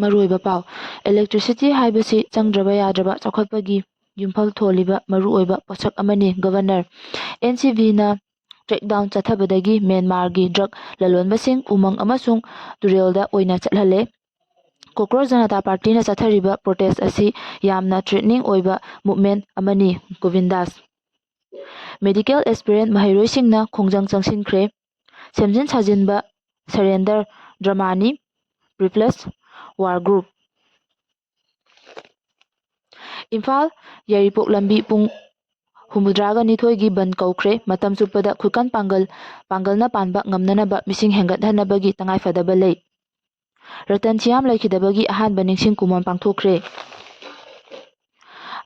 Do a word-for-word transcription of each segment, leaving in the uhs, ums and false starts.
ꯃꯔꯨꯑꯣꯏꯕ ꯄꯥꯎ꯫ Electricity ꯍꯥꯏꯕꯁꯤ ꯆꯪꯗ꯭ꯔꯕ ꯌꯥꯗ꯭ꯔꯕ ꯆꯥꯎꯈꯠꯄꯒꯤ ꯌꯨꯝꯐꯝ ꯊꯣꯜꯂꯤꯕ ꯃꯔꯨꯑꯣꯏꯕ ꯄꯣꯠꯁꯛ ꯑꯃꯅꯤ꯫ Governor, N C Bꯅ crackdown ꯆꯠꯊꯕꯗꯒꯤ ꯃ꯭ꯌꯥꯟꯃꯥꯔꯒꯤ drug ꯂꯂꯣꯟꯕꯁꯤꯡ ꯎꯃꯪ ꯑꯃꯁꯨꯡ ꯇꯨꯔꯦꯜꯗ ꯑꯣꯏꯅ ꯆꯠꯍꯜꯂꯦ꯫ Kawcrow Janata Partyꯅ ꯆꯠꯊꯔꯤꯕ protest ꯑꯁꯤ ꯌꯥꯝꯅ threatening ꯑꯣꯏꯕ movement ꯑꯃꯅꯤ꯫ Govindas, medical aspirant ꯃꯍꯩꯔꯣꯏꯁꯤꯡꯅ ꯈꯣꯡꯖꯪ ꯆꯪꯁꯤꯟꯈ꯭ꯔꯦ꯫ ꯁꯦꯝꯖꯤꯟ ꯁꯥꯖꯤꯟꯕ surrender dramaꯅꯤ꯫ Preface, War Group꯫ Imphal ꯌꯥꯏꯔꯤꯄꯣꯛ ꯂꯝꯕꯤ ꯄꯨꯡ ꯍꯨꯝꯐꯨꯇꯔꯥꯒ ꯅꯤꯊꯣꯏꯒꯤ ꯕꯟ ꯀꯧꯈ꯭ꯔꯦ꯫ ꯃꯇꯝ ꯆꯨꯞꯄꯗ ꯈꯨꯠꯀꯟ ꯄꯥꯡꯒꯜ, ꯄꯥꯡꯒꯜꯅ ꯄꯥꯟꯕ ꯉꯝꯅꯅꯕ ꯃꯤꯁꯤꯡ ꯍꯦꯟꯒꯠꯍꯟꯅꯕꯒꯤ ꯇꯉꯥꯏꯐꯗꯕ ꯂꯩ꯫ ꯔꯇꯟ ꯁꯤꯌꯥꯝ ꯂꯩꯈꯤꯗꯕꯒꯤ ꯑꯍꯥꯟꯕ ꯅꯤꯡꯁꯤꯡ ꯀꯨꯝꯑꯣꯟ ꯄꯥꯡꯊꯣꯛꯈ꯭ꯔꯦ꯫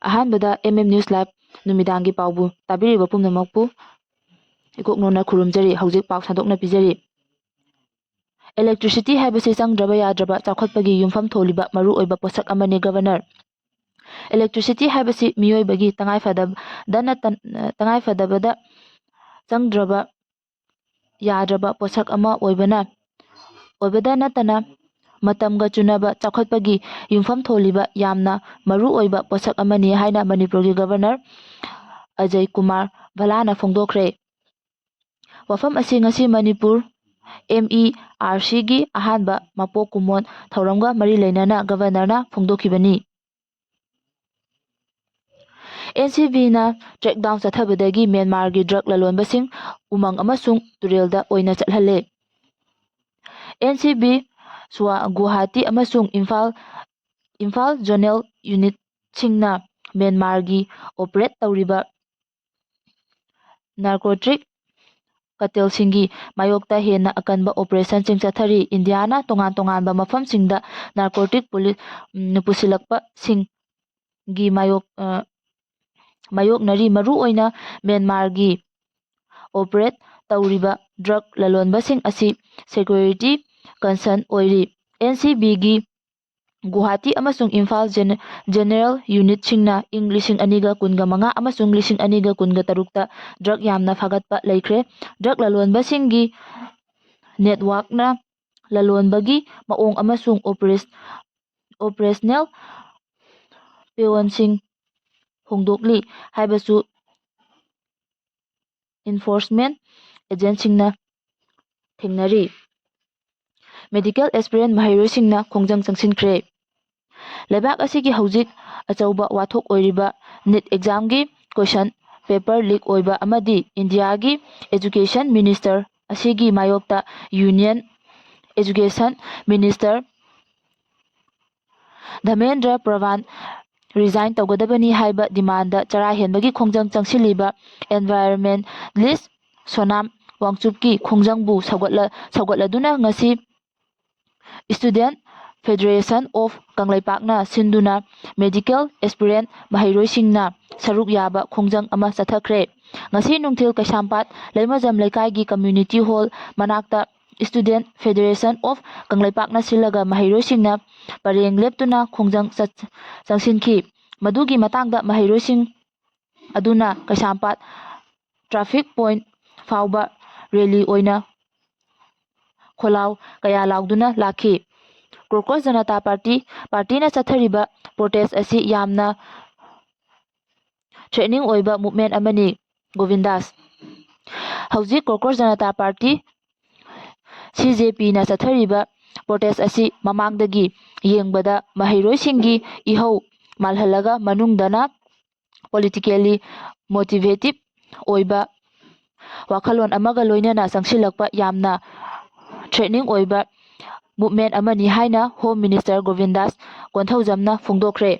ꯑꯍꯥꯟꯕꯗ M M News Live ꯅꯨꯃꯤꯗꯥꯡꯒꯤ ꯄꯥꯎꯕꯨ ꯇꯥꯕꯤꯔꯤꯕ ꯄꯨꯝꯅꯃꯛꯄꯨ ꯏꯀꯣꯛ ꯅꯣꯟꯅ ꯈꯨꯔꯨꯝꯖꯔꯤ꯫ ꯍꯧꯖꯤꯛ ꯄꯥꯎ ꯁꯟꯗꯣꯛꯅ ꯄꯤꯖꯔꯤ꯫ Electricity ꯍꯥꯏꯕꯁꯤ ꯆꯪꯗ꯭ꯔꯕ ꯌꯥꯗ꯭ꯔꯕ ꯆꯥꯎꯈꯠꯄꯒꯤ ꯌꯨꯝꯐꯝ ꯊꯣꯜꯂꯤꯕ ꯃꯔꯨꯑꯣꯏꯕ ꯄꯣꯠꯁꯛ ꯑꯃꯅꯤ꯫ Governor, electricity ꯍꯥꯏꯕꯁꯤ ꯃꯤꯑꯣꯏꯕꯒꯤ ꯇꯉꯥꯏꯐꯗꯕꯗ ꯅꯠꯇ-, ꯇꯉꯥꯏꯐꯗꯕꯗ ꯆꯪꯗ꯭ꯔꯕ ꯌꯥꯗ꯭ꯔꯕ ꯄꯣꯠꯁꯛ ꯑꯃ ꯑꯣꯏꯕꯅ, ꯑꯣꯏꯕꯗ ꯅꯠꯇꯅ ꯃꯇꯝꯒ ꯆꯨꯅꯕ ꯆꯥꯎꯈꯠꯄꯒꯤ ꯌꯨꯝꯐꯝ ꯊꯣꯜꯂꯤꯕ ꯌꯥꯝꯅ ꯃꯔꯨꯑꯣꯏꯕ ꯄꯣꯠꯁꯛ ꯑꯃꯅꯤ ꯍꯥꯏꯅ ꯃꯅꯤꯄꯨꯔꯒꯤ Governor ꯑꯖꯌ ꯀꯨꯃꯥꯔ ꯚꯜꯂꯥꯅ ꯐꯣꯡꯗꯣꯛꯈ꯭ꯔꯦ꯫ ꯋꯥꯐꯝ ꯑꯁꯤ ꯉꯁꯤ ꯃꯅꯤꯄꯨꯔ M E R Cꯒꯤ ꯑꯍꯥꯟꯕ ꯃꯄꯣꯛ ꯀꯨꯝꯑꯣꯟ ꯊꯧꯔꯝꯒ ꯃꯔꯤ ꯂꯩꯅꯅ Governorꯅ ꯐꯣꯡꯗꯣꯛꯈꯤꯕꯅꯤ꯫ N C Bꯅ crackdown ꯆꯠꯊꯕꯗꯒꯤ ꯃ꯭ꯌꯥꯟꯃꯥꯔꯒꯤ drug ꯂꯂꯣꯟꯕꯁꯤꯡ ꯎꯃꯪ ꯑꯃꯁꯨꯡ ꯇꯨꯔꯦꯜꯗ ꯑꯣꯏꯅ ꯆꯠꯍꯜꯂꯦ꯫ N C B ꯁ꯭ꯋꯥ ꯒꯨꯋꯥꯍꯥꯇꯤ ꯑꯃꯁꯨꯡ ꯏꯝꯐꯥꯜ, ꯏꯝꯐꯥꯜ Zonal Unitꯁꯤꯡꯅ ꯃ꯭ꯌꯥꯟꯃꯥꯔꯒꯤ operate ꯇꯧꯔꯤꯕ narcotic cartelꯁꯤꯡꯒꯤ ꯃꯥꯌꯣꯛꯇ ꯍꯦꯟꯅ ꯑꯀꯟꯕ operationꯁꯤꯡ ꯆꯠꯊꯔꯤ꯫ ꯏꯟꯗꯤꯌꯥꯅ ꯇꯣꯉꯥꯟ ꯇꯣꯉꯥꯟꯕ ꯃꯐꯝꯁꯤꯡꯗ narcotic ꯄꯨꯂꯤ-, ꯎꯝ, ꯄꯨꯁꯤꯜꯂꯛꯄꯁꯤꯡꯒꯤ ꯃꯥꯌꯣꯛ-, ꯑ, ꯃꯥꯌꯣꯛꯅꯔꯤ꯫ ꯃꯔꯨꯑꯣꯏꯅ ꯃ꯭ꯌꯥꯟꯃꯥꯔꯒꯤ operate ꯇꯧꯔꯤꯕ drug ꯂꯂꯣꯟꯕꯁꯤꯡ ꯑꯁꯤ security concern ꯑꯣꯏꯔꯤ꯫ N C Bꯒꯤ ꯒꯨꯋꯥꯍꯥꯇꯤ ꯑꯃꯁꯨꯡ ꯏꯝꯐꯥꯜ ꯖꯦꯅ-, Zonal Unitꯁꯤꯡꯅ ꯏꯪ ꯂꯤꯁꯤꯡ ꯑꯅꯤꯒ ꯀꯨꯟꯒ ꯃꯉꯥ ꯑꯃꯁꯨꯡ ꯂꯤꯁꯤꯡ ꯑꯅꯤꯒ ꯀꯨꯟꯒ ꯇꯔꯨꯛꯇ drug ꯌꯥꯝꯅ ꯐꯥꯒꯠꯄ ꯂꯩꯈ꯭ꯔꯦ꯫ Drug ꯂꯂꯣꯟꯕꯁꯤꯡꯒꯤ networkꯅ ꯂꯂꯣꯟꯕꯒꯤ ꯃꯑꯣꯡ ꯑꯃꯁꯨꯡ ꯑꯣꯄꯔꯦꯁ-, operational peonꯁꯤꯡ ꯍꯣꯡꯗꯣꯛꯂꯤ ꯍꯥꯏꯕꯁꯨ enforcement agentꯁꯤꯡꯅ ꯊꯦꯡꯅꯔꯤ꯫ Medical aspirant ꯃꯍꯩꯔꯣꯏꯁꯤꯡꯅ ꯈꯣꯡꯖꯪ ꯆꯪꯁꯤꯟꯈ꯭ꯔꯦ꯫ ꯂꯩꯕꯥꯛ ꯑꯁꯤꯒꯤ ꯍꯧꯖꯤꯛ ꯑꯆꯧꯕ ꯋꯥꯊꯣꯛ ꯑꯣꯏꯔꯤꯕ NEET examꯒꯤ question paper leak ꯑꯣꯏꯕ ꯑꯃꯗꯤ ꯏꯟꯗꯤꯌꯥꯒꯤ education minister ꯑꯁꯤꯒꯤ ꯃꯥꯌꯣꯛꯇ Union education minister ꯙꯔꯃꯦꯟꯗ꯭ꯔ ꯄ꯭ꯔꯙꯥꯟ resign ꯇꯧꯒꯗꯕꯅꯤ ꯍꯥꯏꯕ demandꯗ ꯆꯔꯥ ꯍꯦꯟꯕꯒꯤ ꯈꯣꯡꯖꯪ ꯆꯪꯁꯤꯜꯂꯤꯕ environmentalist ꯁꯣꯅꯥꯝ ꯋꯥꯡꯆꯨꯞꯀꯤ ꯈꯣꯡꯖꯪꯕꯨ ꯁꯧꯒꯠꯂ-, ꯁꯧꯒꯠꯂꯗꯨꯅ ꯉꯁꯤ Student Federation of ꯀꯪꯂꯩꯄꯥꯛꯅ ꯁꯤꯟꯗꯨꯅ medical aspirant ꯃꯍꯩꯔꯣꯏꯁꯤꯡꯅ ꯁꯔꯨꯛ ꯌꯥꯕ ꯈꯣꯡꯖꯪ ꯑꯃ ꯆꯠꯊꯈ꯭ꯔꯦ꯫ ꯉꯁꯤ ꯅꯨꯡꯊꯤꯜ ꯀꯩꯁꯥꯝꯄꯥꯠ ꯂꯩꯃꯖꯝ ꯂꯩꯀꯥꯏꯒꯤ community hall ꯃꯅꯥꯛꯇ Student Federation of ꯀꯪꯂꯩꯄꯥꯛꯅ ꯁꯤꯜꯂꯒ ꯃꯍꯩꯔꯣꯏꯁꯤꯡꯅ ꯄꯔꯦꯡ ꯂꯦꯞꯇꯨꯅ ꯈꯣꯡꯖꯪ ꯆꯠ-, ꯆꯪꯁꯤꯟꯈꯤ꯫ ꯃꯗꯨꯒꯤ ꯃꯇꯥꯡꯗ ꯃꯍꯩꯔꯣꯏꯁꯤꯡ ꯑꯗꯨꯅ ꯀꯩꯁꯥꯝꯄꯥꯠ traffic point ꯐꯥꯎꯕ rally ꯑꯣꯏꯅ ꯈꯣꯜꯂꯥꯎ ꯀꯌꯥ ꯂꯥꯎꯗꯨꯅ ꯂꯥꯛꯈꯤ꯫ Crocus Janata Party, partyꯅ ꯆꯠꯊꯔꯤꯕ protest ꯑꯁꯤ ꯌꯥꯝꯅ threatening ꯑꯣꯏꯕ movement ꯑꯃꯅꯤ꯫ ꯒꯣꯕꯤꯟꯗꯥꯁ꯫ ꯍꯧꯖꯤꯛ Crocus Janata Party, CJPꯅ ꯆꯠꯊꯔꯤꯕ protest ꯑꯁꯤ ꯃꯃꯥꯡꯗꯒꯤ ꯌꯦꯡꯕꯗ ꯃꯍꯩꯔꯣꯏꯁꯤꯡꯒꯤ ꯏꯍꯧ ꯃꯥꯜꯍꯜꯂꯒ ꯃꯅꯨꯡꯗꯅ politically motivated ꯑꯣꯏꯕ ꯋꯥꯈꯜꯂꯣꯟ ꯑꯃꯒ ꯂꯣꯏꯅꯅ ꯆꯪꯁꯤꯜꯂꯛꯄ ꯌꯥꯝꯅ threatening ꯑꯣꯏꯕ movement ꯑꯃꯅꯤ ꯍꯥꯏꯅ Home Minister ꯒꯣꯕꯤꯟꯗꯥꯁ ꯀꯣꯟꯊꯧꯖꯝꯅ ꯐꯣꯡꯗꯣꯛꯈ꯭ꯔꯦ꯫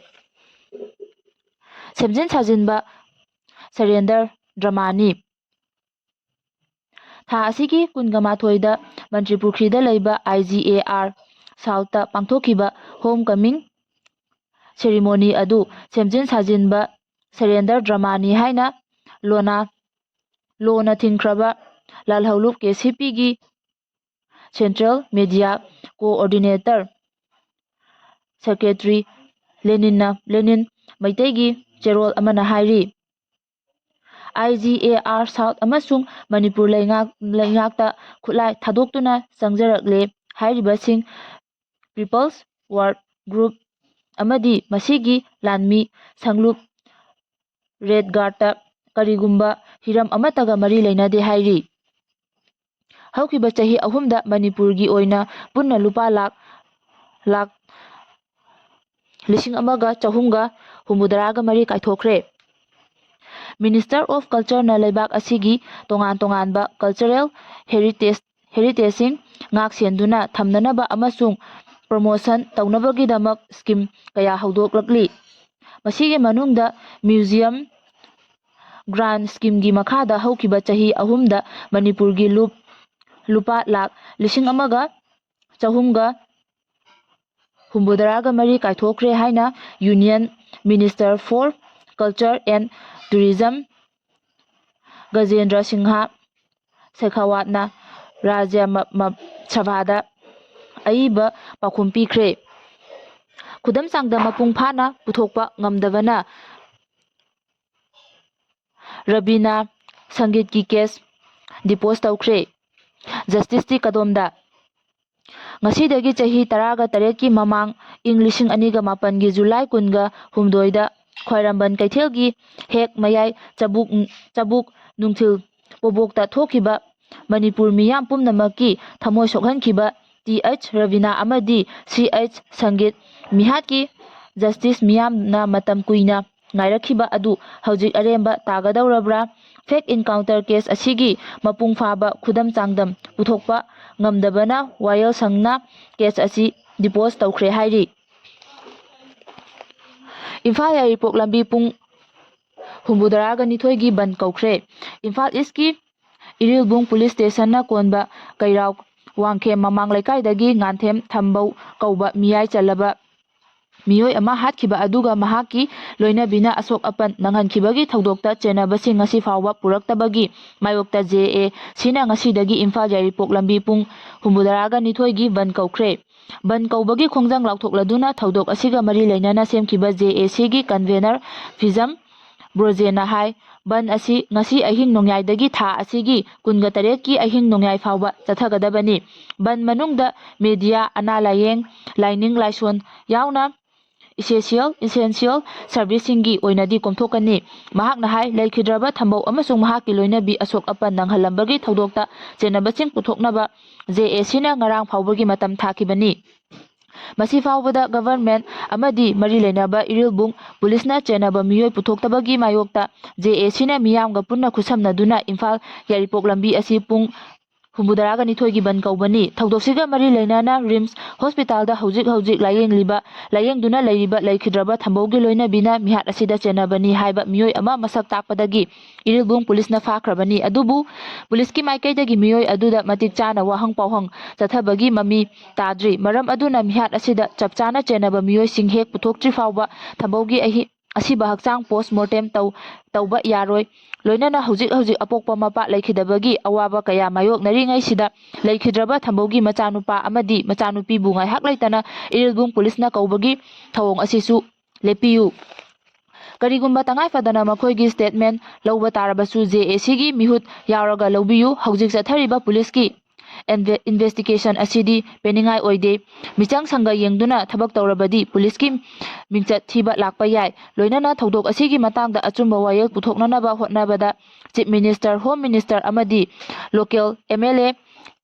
ꯁꯦꯝꯖꯤꯟ ꯁꯥꯖꯤꯟꯕ surrender dramaꯅꯤ꯫ ꯊꯥ ꯑꯁꯤꯒꯤ ꯀꯨꯟꯒ ꯃꯥꯊꯣꯏꯗ ꯃꯟꯇ꯭ꯔꯤ ꯄꯨꯈ꯭ꯔꯤꯗ ꯂꯩꯕ IGAR Southꯇ ꯄꯥꯡꯊꯣꯛꯈꯤꯕ home coming ceremony ꯑꯗꯨ ꯁꯦꯝꯖꯤꯟ ꯁꯥꯖꯤꯟꯕ surrender dramaꯅꯤ ꯍꯥꯏꯅ ꯂꯣꯅꯥ-, ꯂꯣꯅ ꯊꯤꯡꯈ꯭ꯔꯕ ꯂꯥꯜꯍꯧꯂꯨꯞ KCPꯒꯤ Central Media Coordinator Secretary ꯂꯦꯅꯤꯟꯅ, ꯂꯦꯅꯤꯟ ꯃꯩꯇꯩꯒꯤ ꯆꯦꯔꯣꯜ ꯑꯃꯅ ꯍꯥꯏꯔꯤ꯫ IGAR South ꯑꯃꯁꯨꯡ ꯃꯅꯤꯄꯨꯔ ꯂꯩꯉꯥꯛ-, ꯂꯩꯉꯥꯛꯇ ꯈꯨꯠꯂꯥꯏ ꯊꯥꯗꯣꯛꯇꯨꯅ ꯆꯪꯖꯔꯛꯂꯦ꯫ ꯍꯥꯏꯔꯤꯕꯁꯤꯡ People's War Group ꯑꯃꯗꯤ ꯃꯁꯤꯒꯤ ꯂꯥꯟꯃꯤ ꯁꯪꯂꯨꯞ ꯔꯦꯗ ꯒꯥꯔꯗꯇ ꯀꯔꯤꯒꯨꯝꯕ ꯍꯤꯔꯝ ꯑꯃꯠꯇꯒ ꯃꯔꯤ ꯂꯩꯅꯗꯦ ꯍꯥꯏꯔꯤ꯫ ꯍꯧꯈꯤꯕ ꯆꯍꯤ ꯑꯍꯨꯝꯗ ꯃꯅꯤꯄꯨꯔꯒꯤ ꯑꯣꯏꯅ ꯄꯨꯟꯅ ꯂꯨꯄꯥ ꯂꯥꯈ, ꯂꯥꯈ ꯂꯤꯁꯤꯡ ꯑꯃꯒ ꯆꯍꯨꯝꯒ ꯍꯨꯝꯐꯨꯇꯔꯥꯒ ꯃꯔꯤ ꯀꯥꯏꯊꯣꯛꯈ꯭ꯔꯦ꯫ Minister of Cultureꯅ ꯂꯩꯕꯥꯛ ꯑꯁꯤꯒꯤ ꯇꯣꯉꯥꯟ ꯇꯣꯉꯥꯟꯕ cultural heritage, heritageꯁꯤꯡ ꯉꯥꯛ ꯁꯦꯟꯗꯨꯅ ꯊꯝꯅꯅꯕ ꯑꯃꯁꯨꯡ promotion ꯇꯧꯅꯕꯒꯤꯗꯃꯛ scheme ꯀꯌꯥ ꯍꯧꯗꯣꯛꯂꯛꯂꯤ꯫ ꯃꯁꯤꯒꯤ ꯃꯅꯨꯡꯗ museum grant schemeꯒꯤ ꯃꯈꯥꯗ ꯍꯧꯈꯤꯕ ꯆꯍꯤ ꯑꯍꯨꯝꯗ ꯃꯅꯤꯄꯨꯔꯒꯤ ꯂꯨꯞ-, ꯂꯨꯄꯥ ꯂꯥꯈ ꯂꯤꯁꯤꯡ ꯑꯃꯒ ꯆꯍꯨꯝꯒ ꯍꯨꯝꯐꯨꯇꯔꯥꯒ ꯃꯔꯤ ꯀꯥꯏꯊꯣꯛꯈ꯭ꯔꯦ ꯍꯥꯏꯅ Union Minister for Culture and Tourism ꯒꯖꯦꯟꯗ꯭ꯔ Singh ꯁꯦꯈꯥꯋꯥꯠꯅ ꯔꯥꯖ꯭ꯌ ꯃ-, ꯃ-, ꯁꯚꯥꯗ ꯑꯏꯕ ꯄꯥꯎꯈꯨꯝ ꯄꯤꯈ꯭ꯔꯦ꯫ ꯈꯨꯗꯝ ꯆꯥꯡꯗꯝ ꯃꯄꯨꯡ ꯐꯥꯅ ꯄꯨꯊꯣꯛꯄ ꯉꯝꯗꯕꯅ ꯔꯕꯤꯅꯥ ꯁꯪꯒꯤꯠꯀꯤ case depose ꯇꯧꯈ꯭ꯔꯦ꯫ Justiceꯇꯤ ꯀꯗꯣꯝꯗ? ꯉꯁꯤꯗꯒꯤ ꯆꯍꯤ ꯇꯔꯥꯒ ꯇꯔꯦꯠꯀꯤ ꯃꯃꯥꯡ, ꯏꯪ ꯂꯤꯁꯤꯡ ꯑꯅꯤꯒ ꯃꯥꯄꯟꯒꯤ ꯖꯨꯂꯥꯏ ꯀꯨꯟꯒ ꯍꯨꯝꯗꯣꯏꯗ ꯈ꯭ꯋꯥꯏꯔꯝꯕꯟ ꯀꯩꯊꯦꯜꯒꯤ ꯍꯦꯛ ꯃꯌꯥꯏ ꯆꯕꯨꯛ, ꯆꯕꯨꯛ ꯅꯨꯡꯊꯤꯜ ꯄꯣꯕꯣꯛꯇ ꯊꯣꯛꯈꯤꯕ ꯃꯅꯤꯄꯨꯔ ꯃꯤꯌꯥꯝ ꯄꯨꯝꯅꯃꯛꯀꯤ ꯊꯃꯣꯏ ꯁꯣꯛꯍꯟꯈꯤꯕ ꯇꯤ ꯑꯩꯆ ꯔꯕꯤꯅꯥ ꯑꯃꯗꯤ ꯁꯤ ꯑꯩꯆ ꯁꯪꯒꯤꯠ ꯃꯤꯍꯥꯠꯀꯤ justice ꯃꯤꯌꯥꯝꯅ ꯃꯇꯝ ꯀꯨꯏꯅ ꯉꯥꯏꯔꯛꯈꯤꯕ ꯑꯗꯨ ꯍꯧꯖꯤꯛ ꯑꯔꯦꯝꯕ ꯇꯥꯒꯗꯧꯔꯕ꯭ꯔꯥ? Fake encounter case ꯑꯁꯤꯒꯤ ꯃꯄꯨꯡ ꯐꯥꯕ ꯈꯨꯗꯝ ꯆꯥꯡꯗꯝ ꯄꯨꯊꯣꯛꯄ ꯉꯝꯗꯕꯅ ꯋꯥꯌꯦꯜ ꯁꯪꯅ case ꯑꯁꯤ depose ꯇꯧꯈ꯭ꯔꯦ ꯍꯥꯏꯔꯤ꯫ ꯏꯝꯐꯥꯜ ꯌꯥꯏꯔꯤꯄꯣꯛ ꯂꯝꯕꯤ ꯄꯨꯡ ꯍꯨꯝꯐꯨꯇꯔꯥꯒ ꯅꯤꯊꯣꯏꯒꯤ ꯕꯟ ꯀꯧꯈ꯭ꯔꯦ꯫ ꯏꯝꯐꯥꯜ ꯏꯁꯀꯤ ꯏꯔꯤꯜꯕꯨꯡ police stationꯅ ꯀꯣꯟꯕ ꯀꯩꯔꯥꯎ ꯋꯥꯡꯈꯦꯝ ꯃꯃꯥꯡ ꯂꯩꯀꯥꯏꯗꯒꯤ ꯉꯥꯟꯊꯦꯝ ꯊꯝꯕꯧ ꯀꯧꯕ ꯃꯤꯌꯥꯏ ꯆꯜꯂꯕ ꯃꯤꯑꯣꯏ ꯑꯃ ꯍꯥꯠꯈꯤꯕ ꯑꯗꯨꯒ ꯃꯍꯥꯛꯀꯤ ꯂꯣꯏꯅꯕꯤꯅ ꯑꯁꯣꯛ ꯑꯄꯟ ꯅꯪꯍꯟꯈꯤꯕꯒꯤ ꯊꯧꯗꯣꯛꯇ ꯆꯦꯟꯅꯕꯁꯤꯡ ꯉꯁꯤ ꯐꯥꯎꯕ ꯄꯨꯔꯛꯇꯕꯒꯤ ꯃꯥꯌꯣꯛꯇ ꯖꯦ ꯑꯦ ꯁꯤꯅ ꯉꯁꯤꯗꯒꯤ ꯏꯝꯐꯥꯜ ꯌꯥꯏꯔꯤꯄꯣꯛ ꯂꯝꯕꯤ ꯄꯨꯡ ꯍꯨꯝꯐꯨꯇꯔꯥꯒ ꯅꯤꯊꯣꯏꯒꯤ ꯕꯟ ꯀꯧꯈ꯭ꯔꯦ꯫ ꯕꯟ ꯀꯧꯕꯒꯤ ꯈꯣꯡꯖꯪ ꯂꯥꯎꯊꯣꯛꯂꯗꯨꯅ ꯊꯧꯗꯣꯛ ꯑꯁꯤꯒ ꯃꯔꯤ ꯂꯩꯅꯅ ꯁꯦꯝꯈꯤꯕ ꯖꯦ ꯑꯦ ꯁꯤꯒꯤ convener ꯐꯤꯖꯝ ꯕ꯭ꯔꯣꯖꯦꯅ ꯍꯥꯏ, ꯕꯟ ꯑꯁꯤ ꯉꯁꯤ ꯑꯍꯤꯡ ꯅꯣꯡꯌꯥꯏꯗꯒꯤ ꯊꯥ ꯑꯁꯤꯒꯤ ꯀꯨꯟꯒ ꯇꯔꯦꯠꯀꯤ ꯑꯍꯤꯡ ꯅꯣꯡꯌꯥꯏ ꯐꯥꯎꯕ ꯆꯠꯊꯒꯗꯕꯅꯤ꯫ ꯕꯟ ꯃꯅꯨꯡꯗ ꯃꯦꯗꯤꯌꯥ, ꯑꯅꯥ ꯂꯥꯌꯦꯡ, ꯂꯥꯏꯅꯤꯡ ꯂꯥꯏꯁꯣꯟ ꯌꯥꯎꯅ essential essential serviceꯁꯤꯡꯒꯤ ꯑꯣꯏꯅꯗꯤ ꯀꯣꯝꯊꯣꯛꯀꯅꯤ꯫ ꯃꯍꯥꯛꯅ ꯍꯥꯏ, ꯂꯩꯈꯤꯗ꯭ꯔꯕ ꯊꯝꯕꯧ ꯑꯃꯁꯨꯡ ꯃꯍꯥꯛꯀꯤ ꯂꯣꯏꯅꯕꯤ ꯑꯁꯣꯛ ꯑꯄꯟ ꯅꯪꯍꯜꯂꯝꯕꯒꯤ ꯊꯧꯗꯣꯛꯇ ꯆꯦꯟꯅꯕꯁꯤꯡ ꯄꯨꯊꯣꯛꯅꯕ ꯖꯦ ꯑꯦ ꯁꯤꯅ ꯉꯔꯥꯡ ꯐꯥꯎꯕꯒꯤ ꯃꯇꯝ ꯊꯥꯈꯤꯕꯅꯤ꯫ ꯃꯁꯤ ꯐꯥꯎꯕꯗ ꯒꯚꯔꯟꯃꯦꯟꯠ ꯑꯃꯗꯤ ꯃꯔꯤ ꯂꯩꯅꯕ ꯏꯔꯤꯜꯕꯨꯡ ꯄꯨꯂꯤꯁꯅ ꯆꯦꯟꯅꯕ ꯃꯤꯑꯣꯏ ꯄꯨꯊꯣꯛꯇꯕꯒꯤ ꯃꯥꯌꯣꯛꯇ ꯖꯦ ꯑꯦ ꯁꯤꯅ ꯃꯤꯌꯥꯝꯒ ꯄꯨꯟꯅ ꯈꯨꯠꯁꯝꯅꯗꯨꯅ ꯏꯝꯐꯥꯜ ꯌꯥꯏꯔꯤꯄꯣꯛ ꯂꯝꯕꯤ ꯑꯁꯤ ꯄꯨꯡ ꯍꯨꯝꯐꯨꯇꯔꯥꯒ ꯅꯤꯊꯣꯏꯒꯤ ꯕꯟ ꯀꯧꯕꯅꯤ꯫ ꯊꯧꯗꯣꯛꯁꯤꯒ ꯃꯔꯤ ꯂꯩꯅꯅ ꯔꯤꯝꯁ ꯍꯣꯁꯄꯤꯇꯥꯜꯗ ꯍꯧꯖꯤꯛ ꯍꯧꯖꯤꯛ ꯂꯥꯌꯦꯡꯂꯤꯕ ꯂꯥꯌꯦꯡꯗꯨꯅ ꯂꯩꯔꯤꯕ ꯂꯩꯈꯤꯗ꯭ꯔꯕ ꯊꯝꯕꯧꯒꯤ ꯂꯣꯏꯅꯕꯤꯅ ꯃꯤꯍꯥꯠ ꯑꯁꯤꯗ ꯆꯦꯟꯅꯕꯅꯤ ꯍꯥꯏꯕ ꯃꯤꯑꯣꯏ ꯑꯃ ꯃꯁꯛ ꯇꯥꯛꯄꯗꯒꯤ ꯏꯔꯤꯜꯕꯨꯡ ꯄꯨꯂꯤꯁꯅ ꯐꯥꯈ꯭ꯔꯕꯅꯤ꯫ ꯑꯗꯨꯕꯨ ꯄꯨꯂꯤꯁꯀꯤ ꯃꯥꯏꯀꯩꯗꯒꯤ ꯃꯤꯑꯣꯏ ꯑꯗꯨꯗ ꯃꯇꯤꯛ ꯆꯥꯅ ꯋꯥꯍꯪ ꯄꯥꯎꯍꯪ ꯆꯠꯊꯕꯒꯤ ꯃꯃꯤ ꯇꯥꯗ꯭ꯔꯤ꯫ ꯃꯔꯝ ꯑꯗꯨꯅ ꯃꯤꯍꯥꯠ ꯑꯁꯤꯗ ꯆꯞ ꯆꯥꯅ ꯆꯦꯟꯅꯕ ꯃꯤꯑꯣꯏꯁꯤꯡ ꯍꯦꯛ ꯄꯨꯊꯣꯛꯇ꯭ꯔꯤ ꯐꯥꯎꯕ ꯊꯝꯕꯧꯒꯤ ꯑꯍꯤ-, ꯑꯁꯤꯕ ꯍꯛꯆꯥꯡ ꯄꯣꯁ ꯃꯣꯔꯇꯦꯝ ꯇꯧ-, ꯇꯧꯕ ꯌꯥꯔꯣꯏ꯫ ꯂꯣꯏꯅꯅ ꯍꯧꯖꯤꯛ ꯍꯧꯖꯤꯛ ꯑꯄꯣꯛꯄ ꯃꯄꯥ ꯂꯩꯈꯤꯗꯕꯒꯤ ꯑꯋꯥꯕ ꯀꯌꯥ ꯃꯥꯌꯣꯛꯅꯔꯤꯉꯩꯁꯤꯗ ꯂꯩꯈꯤꯗ꯭ꯔꯕ ꯊꯝꯕꯧꯒꯤ ꯃꯆꯥꯅꯨꯄꯥ ꯑꯃꯗꯤ ꯃꯆꯥꯅꯨꯄꯤꯕꯨ ꯉꯥꯏꯍꯥꯛ ꯂꯩꯇꯅ ꯏꯔꯤꯜꯕꯨꯡ ꯄꯨꯂꯤꯁꯅ ꯀꯧꯕꯒꯤ ꯊꯧꯑꯣꯡ ꯑꯁꯤꯁꯨ ꯂꯦꯞꯄꯤꯌꯨ꯫ ꯀꯔꯤꯒꯨꯝꯕ ꯇꯉꯥꯏ ꯐꯗꯅ ꯃꯈꯣꯏꯒꯤ ꯁ꯭ꯇꯦꯠꯃꯦꯟꯠ ꯂꯧꯕ ꯇꯥꯔꯕꯁꯨ ꯖꯦ ꯑꯦ ꯁꯤꯒꯤ ꯃꯤꯍꯨꯠ ꯌꯥꯎꯔꯒ ꯂꯧꯕꯤꯌꯨ꯫ ꯍꯧꯖꯤꯛ ꯆꯠꯊꯔꯤꯕ ꯄꯨꯂꯤꯁꯀꯤ ꯏꯟꯚꯦ-, ꯏꯟꯚꯦꯁꯇꯤꯒꯦꯁꯟ ꯑꯁꯤꯗꯤ ꯄꯦꯟꯅꯤꯡꯉꯥꯏ ꯑꯣꯏꯗꯦ꯫ ꯃꯤꯆꯪ ꯁꯪꯒ ꯌꯦꯡꯗꯨꯅ ꯊꯕꯛ ꯇꯧꯔꯕꯗꯤ ꯄꯨꯂꯤꯁꯀꯤ ꯃꯤꯡꯆꯠ ꯊꯤꯕ ꯂꯥꯛꯄ ꯌꯥꯏ꯫ ꯂꯣꯏꯅꯅ ꯊꯧꯗꯣꯛ ꯑꯁꯤꯒꯤ ꯃꯇꯥꯡꯗ ꯑꯆꯨꯝꯕ ꯋꯥꯌꯦꯜ ꯄꯨꯊꯣꯛꯅꯅꯕ ꯍꯣꯠꯅꯕꯗ ꯆꯤꯐ ꯃꯤꯅꯤꯁꯇꯔ, ꯍꯣꯝ ꯃꯤꯅꯤꯁꯇꯔ ꯑꯃꯗꯤ ꯂꯣꯀꯦꯜ ꯑꯦꯝ ꯑꯦꯜ ꯑꯦ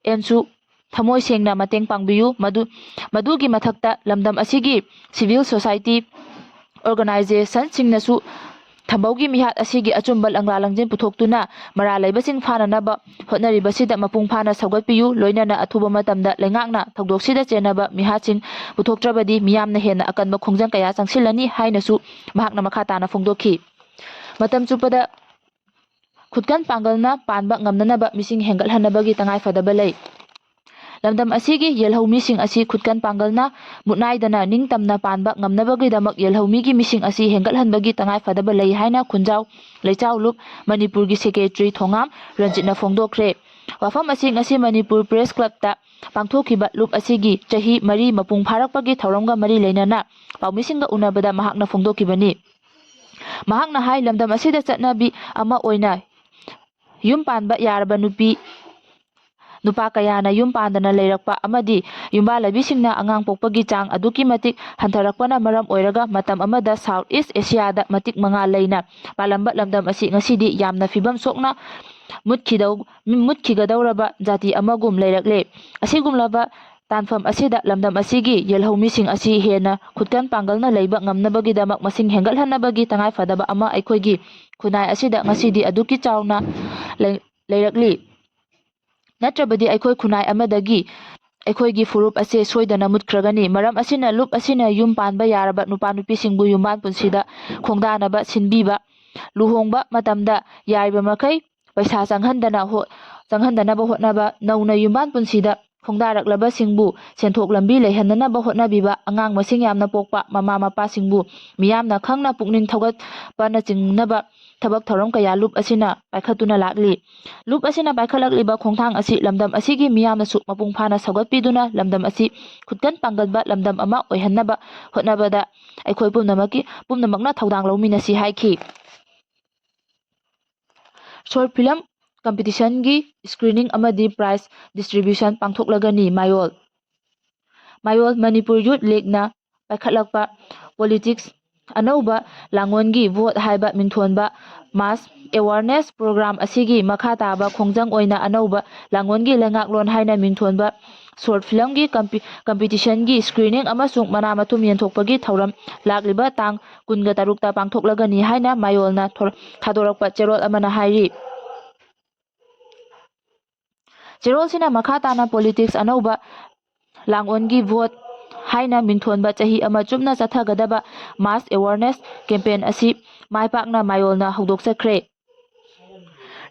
ꯑꯦꯟꯁꯨ ꯊꯃꯣꯏ ꯁꯦꯡꯅ ꯃꯇꯦꯡ ꯄꯥꯡꯕꯤꯌꯨ꯫ ꯃꯗꯨ, ꯃꯗꯨꯒꯤ ꯃꯊꯛꯇ ꯂꯝꯗꯝ ꯑꯁꯤꯒꯤ ꯁꯤꯚꯤꯜ ꯁꯣꯁꯥꯏꯇꯤ ꯑꯣꯔꯒꯅꯥꯏꯖꯦꯁꯟꯁꯤꯡꯅꯁꯨ ꯊꯝꯕꯧꯒꯤ ꯃꯤꯍꯥꯠ ꯑꯁꯤꯒꯤ ꯑꯆꯨꯝꯕ ꯂꯪꯂꯥ ꯂꯪꯖꯤꯟ ꯄꯨꯊꯣꯛꯇꯨꯅ ꯃꯔꯥꯜ ꯂꯩꯕꯁꯤꯡ ꯐꯥꯅꯅꯕ ꯍꯣꯠꯅꯔꯤꯕꯁꯤꯗ ꯃꯄꯨꯡ ꯐꯥꯅ ꯁꯧꯒꯠꯄꯤꯌꯨ꯫ ꯂꯣꯏꯅꯅ ꯑꯊꯨꯕ ꯃꯇꯝꯗ ꯂꯩꯉꯥꯛꯅ ꯊꯧꯗꯣꯛꯁꯤꯗ ꯆꯦꯟꯅꯕ ꯃꯤꯍꯥꯠꯁꯤꯡ ꯄꯨꯊꯣꯛꯇ꯭ꯔꯕꯗꯤ ꯃꯤꯌꯥꯝꯅ ꯍꯦꯟꯅ ꯑꯀꯟꯕ ꯈꯣꯡꯖꯪ ꯀꯌꯥ ꯆꯪꯁꯤꯜꯂꯅꯤ ꯍꯥꯏꯅꯁꯨ ꯃꯍꯥꯛꯅ ꯃꯈꯥ ꯇꯥꯅ ꯐꯣꯡꯗꯣꯛꯈꯤ꯫ ꯃꯇꯝ ꯆꯨꯞꯄꯗ ꯈꯨꯠꯀꯟ ꯄꯥꯡꯒꯜꯅ ꯄꯥꯟꯕ ꯉꯝꯅꯅꯕ ꯃꯤꯁꯤꯡ ꯍꯦꯟꯒꯠꯍꯟꯅꯕꯒꯤ ꯇꯉꯥꯏꯐꯗꯕ ꯂꯩ꯫ ꯂꯝꯗꯝ ꯑꯁꯤꯒꯤ ꯌꯦꯜꯍꯧꯃꯤꯁꯤꯡ ꯑꯁꯤ ꯈꯨꯠꯀꯟ ꯄꯥꯡꯒꯜꯅ ꯃꯨꯠꯅꯥꯏꯗꯅ ꯅꯤꯡꯇꯝꯅ ꯄꯥꯟꯕ ꯉꯝꯅꯕꯒꯤꯗꯃꯛ ꯌꯦꯜꯍꯧꯃꯤꯒꯤ ꯃꯤꯁꯤꯡ ꯑꯁꯤ ꯍꯦꯟꯒꯠꯍꯟꯕꯒꯤ ꯇꯉꯥꯏꯐꯗꯕ ꯂꯩ ꯍꯥꯏꯅ ꯈꯨꯟꯖꯥꯎ ꯂꯩꯆꯥꯎ ꯂꯨꯞ ꯃꯅꯤꯄꯨꯔꯒꯤ ꯁꯦꯀ꯭ꯔꯦꯇꯔꯤ ꯊꯣꯉꯥꯝ ꯔꯟꯖꯤꯠꯅ ꯐꯣꯡꯗꯣꯛꯈ꯭ꯔꯦ꯫ ꯋꯥꯐꯝ ꯑꯁꯤ ꯉꯁꯤ ꯃꯅꯤꯄꯨꯔ ꯄ꯭ꯔꯦꯁ ꯀ꯭ꯂꯕꯇ ꯄꯥꯡꯊꯣꯛꯈꯤꯕ ꯂꯨꯞ ꯑꯁꯤꯒꯤ ꯆꯍꯤ ꯃꯔꯤ ꯃꯄꯨꯡ ꯐꯥꯔꯛꯄꯒꯤ ꯊꯧꯔꯝꯒ ꯃꯔꯤ ꯂꯩꯅꯅ ꯄꯥꯎꯃꯤꯁꯤꯡꯒ ꯎꯅꯕꯗ ꯃꯍꯥꯛꯅ ꯐꯣꯡꯗꯣꯛꯈꯤꯕꯅꯤ꯫ ꯃꯍꯥꯛꯅ ꯍꯥꯏ, ꯂꯝꯗꯝ ꯑꯁꯤꯗ ꯆꯠꯅꯕꯤ ꯑꯃ ꯑꯣꯏꯅ ꯌꯨꯝ ꯄꯥꯟꯕ ꯌꯥꯔꯕ ꯅꯨꯄꯤ, ꯅꯨꯄꯥ ꯀꯌꯥꯅ ꯌꯨꯝ ꯄꯥꯟꯗꯅ ꯂꯩꯔꯛꯄ ꯑꯃꯗꯤ ꯌꯨꯝꯕꯥꯜꯂꯕꯤꯁꯤꯡꯅ ꯑꯉꯥꯡ ꯄꯣꯛꯄꯒꯤ ꯆꯥꯡ ꯑꯗꯨꯛꯀꯤ ꯃꯇꯤꯛ ꯍꯟꯊꯔꯛꯄꯅ ꯃꯔꯝ ꯑꯣꯏꯔꯒ ꯃꯇꯝ ꯑꯃꯗ South East Asia ꯗ ꯃꯇꯤꯛ ꯃꯉꯥ ꯂꯩꯅ ꯄꯥꯜꯂꯝꯕ ꯂꯝꯗꯝ ꯑꯁꯤ ꯉꯁꯤꯗꯤ ꯌꯥꯝꯅ ꯐꯤꯕꯝ ꯁꯣꯛꯅ ꯃꯨꯠꯈꯤꯗꯧ-, ꯃꯨꯠꯈꯤꯒꯗꯧꯔꯕ ꯖꯥꯇꯤ ꯑꯃꯒꯨꯝ ꯂꯩꯔꯛꯂꯦ꯫ ꯑꯁꯤꯒꯨꯝꯂꯕ ꯇꯥꯟꯐꯝ ꯑꯁꯤꯗ ꯂꯝꯗꯝ ꯑꯁꯤꯒꯤ ꯌꯦꯜꯍꯧꯃꯤꯁꯤꯡ ꯑꯁꯤ ꯍꯦꯟꯅ ꯈꯨꯠꯀꯟ ꯄꯥꯡꯒꯜꯅ ꯂꯩꯕ ꯉꯝꯅꯕꯒꯤꯗꯃꯛ ꯃꯁꯤꯡ ꯍꯦꯟꯒꯠꯍꯟꯅꯕꯒꯤ ꯇꯉꯥꯏꯐꯗꯕ ꯑꯃ ꯑꯩꯈꯣꯏꯒꯤ ꯈꯨꯟꯅꯥꯏ ꯑꯁꯤꯗ ꯉꯁꯤꯗꯤ ꯑꯗꯨꯛꯀꯤ ꯆꯥꯎꯅ ꯂꯩ-, ꯂꯩꯔꯛꯂꯤ꯫ ꯅꯠꯇ꯭ꯔꯕꯗꯤ ꯑꯩꯈꯣꯏ ꯈꯨꯟꯅꯥꯏ ꯑꯃꯗꯒꯤ ꯑꯩꯈꯣꯏꯒꯤ ꯐꯨꯔꯨꯞ ꯑꯁꯦ ꯁꯣꯏꯗꯅ ꯃꯨꯠꯈ꯭ꯔꯒꯅꯤ꯫ ꯃꯔꯝ ꯑꯁꯤꯅ ꯂꯨꯞ ꯑꯁꯤꯅ ꯌꯨꯝ ꯄꯥꯟꯕ ꯌꯥꯔꯕ ꯅꯨꯄꯥ ꯅꯨꯄꯤꯁꯤꯡꯕꯨ ꯌꯨꯝꯕꯥꯟ ꯄꯨꯟꯁꯤꯗ ꯈꯣꯡꯗꯥꯅꯕ ꯁꯤꯟꯕꯤꯕ, ꯂꯨꯍꯣꯡꯕ ꯃꯇꯝꯗ ꯌꯥꯔꯤꯕ ꯃꯈꯩ ꯄꯩꯁꯥ ꯆꯪꯍꯟꯗꯅ ꯍꯣ-, ꯆꯪꯍꯟꯗꯅꯕ ꯍꯣꯠꯅꯕ, ꯅꯧꯅ ꯌꯨꯝꯕꯥꯟ ꯄꯨꯟꯁꯤꯗ ꯈꯣꯡꯗꯥꯔꯛꯂꯕꯁꯤꯡꯕꯨ ꯁꯦꯟꯊꯣꯛ ꯂꯝꯕꯤ ꯂꯩꯍꯟꯅꯅꯕ ꯍꯣꯠꯅꯕꯤꯕ, ꯑꯉꯥꯡ ꯃꯁꯤꯡ ꯌꯥꯝꯅ ꯄꯣꯛꯄ ꯃꯃꯥ ꯃꯄꯥꯁꯤꯡꯕꯨ ꯃꯤꯌꯥꯝꯅ ꯈꯪꯅ ꯄꯨꯛꯅꯤꯡ ꯊꯧꯒꯠꯄꯅꯆꯤꯡꯅꯕ ꯊꯕꯛ ꯊꯧꯔꯝ ꯀꯌꯥ ꯂꯨꯞ ꯑꯁꯤꯅ ꯄꯥꯏꯈꯠꯇꯨꯅ ꯂꯥꯛꯂꯤ꯫ ꯂꯨꯞ ꯑꯁꯤꯅ ꯄꯥꯏꯈꯠꯂꯛꯂꯤꯕ ꯈꯣꯡꯊꯥꯡ ꯑꯁꯤ ꯂꯝꯗꯝ ꯑꯁꯤꯒꯤ ꯃꯤꯌꯥꯝꯅꯁꯨ ꯃꯄꯨꯡ ꯐꯥꯅ ꯁꯧꯒꯠꯄꯤꯗꯨꯅ ꯂꯝꯗꯝ ꯑꯁꯤ ꯈꯨꯠꯀꯟ ꯄꯥꯡꯒꯟꯕ ꯂꯝꯗꯝ ꯑꯃ ꯑꯣꯏꯍꯟꯅꯕ ꯍꯣꯠꯅꯕꯗ ꯑꯩꯈꯣꯏ ꯄꯨꯝꯅꯃꯛꯀꯤ, ꯄꯨꯝꯅꯃꯛꯅ ꯊꯧꯗꯥꯡ ꯂꯧꯃꯤꯟꯅꯁꯤ ꯍꯥꯏꯈꯤ꯫ Short film competition ꯒꯤ screening ꯑꯃꯗꯤ prize distribution ꯄꯥꯡꯊꯣꯛꯂꯒꯅꯤ꯫ ꯃꯌꯣꯜ꯫ ꯃꯌꯣꯜ꯫ Manipur Youth League ꯅ ꯄꯥꯏꯈꯠꯂꯛꯄ politics ꯑꯅꯧꯕ ꯂꯥꯡꯑꯣꯟꯒꯤ vote ꯍꯥꯏꯕ ꯃꯤꯡꯊꯣꯟꯕ mass awareness program ꯑꯁꯤꯒꯤ ꯃꯈꯥ ꯇꯥꯕ ꯈꯣꯡꯖꯪ ꯑꯣꯏꯅ ꯑꯅꯧꯕ ꯂꯥꯡꯑꯣꯟꯒꯤ ꯂꯩꯉꯥꯛꯂꯣꯟ ꯍꯥꯏꯅ ꯃꯤꯡꯊꯣꯟꯕ short film ꯒꯤ ꯀꯝꯄꯤ-, competition ꯒꯤ screening ꯑꯃꯁꯨꯡ ꯃꯅꯥ ꯃꯊꯨꯝ ꯌꯦꯟꯊꯣꯛꯄꯒꯤ ꯊꯧꯔꯝ ꯂꯥꯛꯂꯤꯕ ꯇꯥꯡ ꯀꯨꯟꯒ ꯇꯔꯨꯛꯇ ꯄꯥꯡꯊꯣꯛꯂꯒꯅꯤ ꯍꯥꯏꯅ ꯃꯌꯣꯜꯅ ꯊꯣꯔ-, ꯊꯥꯗꯣꯔꯛꯄ ꯆꯦꯔꯣꯜ ꯑꯃꯅ ꯍꯥꯏꯔꯤ꯫ ꯆꯦꯔꯣꯜꯁꯤꯅ ꯃꯈꯥ ꯇꯥꯅ politics ꯑꯅꯧꯕ ꯂꯥꯡꯑꯣꯟꯒꯤ vote ꯍꯥꯏꯅ ꯃꯤꯡꯊꯣꯟꯕ ꯆꯍꯤ ꯑꯃ ꯆꯨꯞꯅ ꯆꯠꯊꯒꯗꯕ mass awareness campaign ꯑꯁꯤ ꯃꯥꯏ ꯄꯥꯛꯅ ꯃꯌꯣꯜꯅ ꯍꯧꯗꯣꯛꯆꯈ꯭ꯔꯦ꯫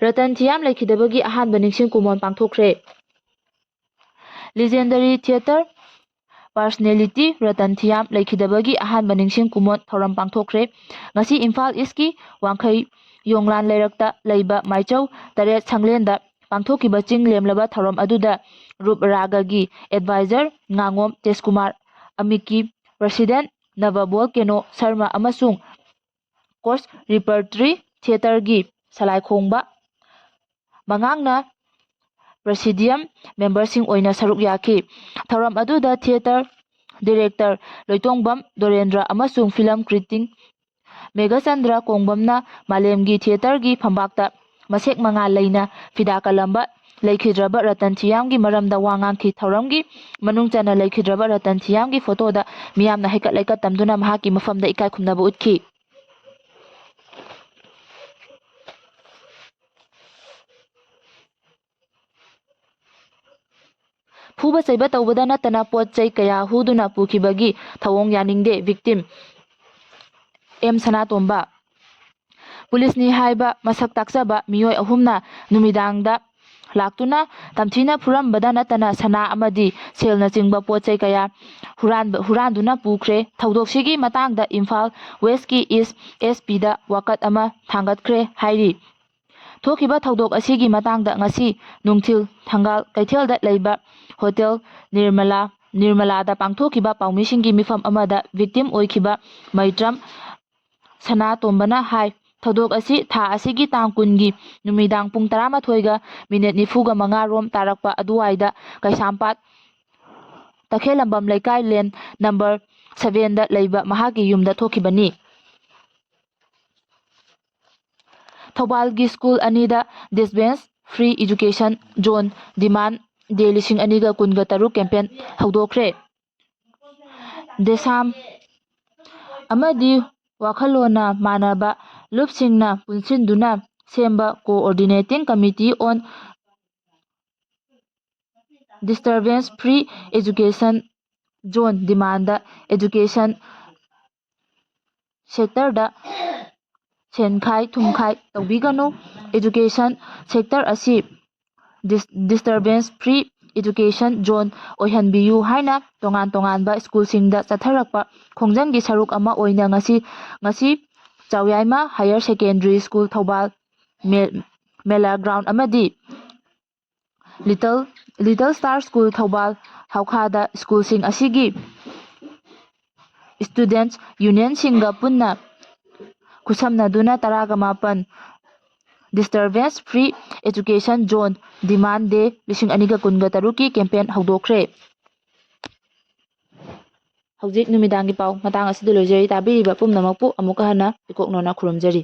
ꯔꯇꯟ ꯊꯤꯌꯥꯝ ꯂꯩꯈꯤꯗꯕꯒꯤ ꯑꯍꯥꯟꯕ ꯅꯤꯡꯁꯤꯡ ꯀꯨꯃꯣꯟ ꯄꯥꯡꯊꯣꯛꯈ꯭ꯔꯦ꯫ Legendary theatre personality ꯔꯇꯟ ꯊꯤꯌꯥꯝ ꯂꯩꯈꯤꯗꯕꯒꯤ ꯑꯍꯥꯟꯕ ꯅꯤꯡꯁꯤꯡ ꯀꯨꯃꯣꯟ ꯊꯧꯔꯝ ꯄꯥꯡꯊꯣꯛꯈ꯭ꯔꯦ꯫ ꯉꯁꯤ ꯏꯝꯐꯥꯜ ꯏꯁꯀꯤ ꯋꯥꯡꯈꯩ ꯌꯣꯡꯂꯥꯟ ꯂꯩꯔꯛꯇ ꯂꯩꯕ ꯃꯥꯏꯆꯧ ꯇꯔꯦꯠ ꯁꯪꯂꯦꯟꯗ ꯄꯥꯡꯊꯣꯛꯈꯤꯕ ꯆꯤꯡ ꯂꯦꯝꯂꯕ ꯊꯧꯔꯝ ꯑꯗꯨꯗ ꯔꯨꯞ ꯔꯥꯒꯒꯤ advisor ꯉꯥꯉꯣꯝ ꯇꯦꯖꯀꯨꯃꯥꯔ, ꯑꯃꯤꯛꯀꯤ president ꯅꯕꯕꯣꯜ ꯀꯦꯅꯣ ꯁꯔꯃ ꯑꯃꯁꯨꯡ Force Repertory Theatreꯒꯤ ꯁꯂꯥꯏꯈꯣꯡꯕ ꯃꯉꯥꯡꯅ Presidium memberꯁꯤꯡ ꯑꯣꯏꯅ ꯁꯔꯨꯛ ꯌꯥꯈꯤ꯫ ꯊꯧꯔꯝ ꯑꯗꯨꯗ theatre director ꯂꯣꯏꯇꯣꯡꯕꯝ ꯗꯣꯔꯦꯟꯗ꯭ꯔ ꯑꯃꯁꯨꯡ film critic ꯃꯦꯘꯆꯟꯗ꯭ꯔ ꯀꯣꯡꯕꯝꯅ ꯃꯥꯂꯦꯝꯒꯤ theatreꯒꯤ ꯐꯝꯕꯥꯛꯇ ꯃꯁꯦꯛ ꯃꯉꯥꯜ ꯂꯩꯅ ꯐꯤꯗꯥ ꯀꯜꯂꯝꯕ ꯂꯩꯈꯤꯗ꯭ꯔꯕ ꯔꯇꯟ ꯊꯤꯌꯥꯝꯒꯤ ꯃꯔꯝꯗ ꯋꯥ ꯉꯥꯡꯈꯤ꯫ ꯊꯧꯔꯝꯒꯤ ꯃꯅꯨꯡ ꯆꯟꯅ ꯂꯩꯈꯤꯗ꯭ꯔꯕ ꯔꯇꯟ ꯊꯤꯌꯥꯝꯒꯤ photoꯗ ꯃꯤꯌꯥꯝꯅ ꯍꯩꯀꯠ ꯂꯩꯀꯠ ꯇꯝꯗꯨꯅ ꯃꯍꯥꯛꯀꯤ ꯃꯐꯝꯗ ꯏꯀꯥꯏ ꯈꯨꯝꯅꯕ ꯎꯠꯈꯤ꯫ ꯐꯨꯕ ꯆꯩꯕ ꯇꯧꯕꯗ ꯅꯠꯇꯅ ꯄꯣꯠ ꯆꯩ ꯀꯌꯥ ꯍꯨꯗꯨꯅ ꯄꯨꯈꯤꯕꯒꯤ ꯊꯧꯑꯣꯡ ꯌꯥꯅꯤꯡꯗꯦ꯫ Victim ꯑꯦꯝ ꯁꯅꯥꯇꯣꯝꯕ꯫ ꯄꯨꯂꯤꯁꯅꯤ ꯍꯥꯏꯕ ꯃꯁꯛ ꯇꯥꯛꯆꯕ ꯃꯤꯑꯣꯏ ꯑꯍꯨꯝꯅ ꯅꯨꯃꯤꯗꯥꯡꯗ ꯂꯥꯛꯇꯨꯅ ꯇꯝꯊꯤꯅ ꯐꯨꯔꯝꯕꯗ ꯅꯠꯇꯅ ꯁꯅꯥ ꯑꯃꯗꯤ ꯁꯦꯜꯅꯆꯤꯡꯕ ꯄꯣꯠ ꯆꯩ ꯀꯌꯥ ꯍꯨꯔꯥꯟꯕ-, ꯍꯨꯔꯥꯟꯗꯨꯅ ꯄꯨꯈ꯭ꯔꯦ꯫ ꯊꯧꯗꯣꯛꯁꯤꯒꯤ ꯃꯇꯥꯡꯗ ꯏꯝꯐꯥꯜ Westꯀꯤ East SPꯗ ꯋꯥꯀꯠ ꯑꯃ ꯊꯥꯡꯒꯠꯈ꯭ꯔꯦ ꯍꯥꯏꯔꯤ꯫ ꯊꯣꯛꯈꯤꯕ ꯊꯧꯗꯣꯛ ꯑꯁꯤꯒꯤ ꯃꯇꯥꯡꯗ ꯉꯁꯤ ꯅꯨꯡꯊꯤꯜ ꯊꯪꯒꯥꯜ ꯀꯩꯊꯦꯜꯗ ꯂꯩꯕ Hotel ꯅꯤꯔꯃꯂꯥ, ꯅꯤꯔꯃꯂꯥꯗ ꯄꯥꯡꯊꯣꯛꯈꯤꯕ ꯄꯥꯎꯃꯤꯁꯤꯡꯒꯤ ꯃꯤꯐꯝ ꯑꯃꯗ victim ꯑꯣꯏꯈꯤꯕ ꯃꯩꯇ꯭ꯔꯝ ꯁꯅꯥꯇꯣꯝꯕꯅ ꯍꯥꯏ, ꯊꯧꯗꯣꯛ ꯑꯁꯤ ꯊꯥ ꯑꯁꯤꯒꯤ ꯇꯥꯡ ꯀꯨꯟꯒꯤ ꯅꯨꯃꯤꯗꯥꯡ ꯄꯨꯡ ꯇꯔꯥꯃꯥꯊꯣꯏꯒ minute ꯅꯤꯐꯨꯒ ꯃꯉꯥ ꯔꯣꯝ ꯇꯥꯔꯛꯄ ꯑꯗꯨꯋꯥꯏꯗ ꯀꯩꯁꯥꯝꯄꯥꯠ ꯇꯈꯦꯜꯂꯝꯕꯝ ꯂꯩꯀꯥꯏ lane number sevenꯗ ꯂꯩꯕ ꯃꯍꯥꯛꯀꯤ ꯌꯨꯝꯗ ꯊꯣꯛꯈꯤꯕꯅꯤ꯫ ꯊꯧꯕꯥꯜꯒꯤ school ꯑꯅꯤꯗ dispense free education zone demand day ꯂꯤꯁꯤꯡ ꯑꯅꯤꯒ ꯀꯨꯟꯒ ꯇꯔꯨꯛ campaign ꯍꯧꯗꯣꯛꯈ꯭ꯔꯦ꯫ ꯗꯦꯁꯥꯝ ꯑꯃꯗꯤ ꯋꯥꯈꯜꯂꯣꯟꯅ ꯃꯥꯟꯅꯕ ꯂꯨꯞꯁꯤꯡꯅ ꯄꯨꯟꯁꯤꯟꯗꯨꯅ ꯁꯦꯝꯕ Coordinating Committee on Disturbance Free Education Zone demand education sectorꯗ ꯁꯦꯟꯈꯥꯏ ꯊꯨꯝꯈꯥꯏ ꯇꯧꯕꯤꯒꯅꯨ꯫ Education sector ꯑꯁꯤ dis-, disturbance free education zone ꯑꯣꯏꯍꯟꯕꯤꯌꯨ ꯍꯥꯏꯅ ꯇꯣꯉꯥꯟ ꯇꯣꯉꯥꯟꯕ schoolꯁꯤꯡꯗ ꯆꯠꯊꯔꯛꯄ ꯈꯣꯡꯖꯪꯒꯤ ꯁꯔꯨꯛ ꯑꯃ ꯑꯣꯏꯅ ꯉꯁꯤ, ꯉꯁꯤ ꯆꯥꯎꯌꯥꯏꯃ Higher Secondary School ꯊꯧꯕꯥꯜ, ꯃꯦ-, ꯃꯦꯂꯥ ground ꯑꯃꯗꯤ Little, Little Star School Thoubal ꯍꯧꯈꯥꯗ schoolꯁꯤꯡ ꯑꯁꯤꯒꯤ students unionꯁꯤꯡꯒ ꯄꯨꯟꯅ ꯈꯨꯠꯁꯝꯅꯗꯨꯅ ꯇꯔꯥꯒ ꯃꯥꯄꯟ Disturbance Free Education Zone Demand Day ꯂꯤꯁꯤꯡ ꯑꯅꯤꯒ ꯀꯨꯟꯒ ꯇꯔꯨꯛꯀꯤ campaign ꯍꯧꯗꯣꯛꯈ꯭ꯔꯦ꯫ ꯍꯧꯖꯤꯛ ꯅꯨꯃꯤꯗꯥꯡꯒꯤ ꯄꯥꯎ ꯃꯇꯥꯡ ꯑꯁꯤꯗ ꯂꯣꯏꯖꯔꯤ꯫ ꯇꯥꯕꯤꯔꯤꯕ ꯄꯨꯝꯅꯃꯛꯄꯨ ꯑꯃꯨꯛꯀ ꯍꯟꯅ ꯏꯀꯣꯛ ꯅꯣꯟꯅ ꯈꯨꯔꯨꯝꯖꯔꯤ꯫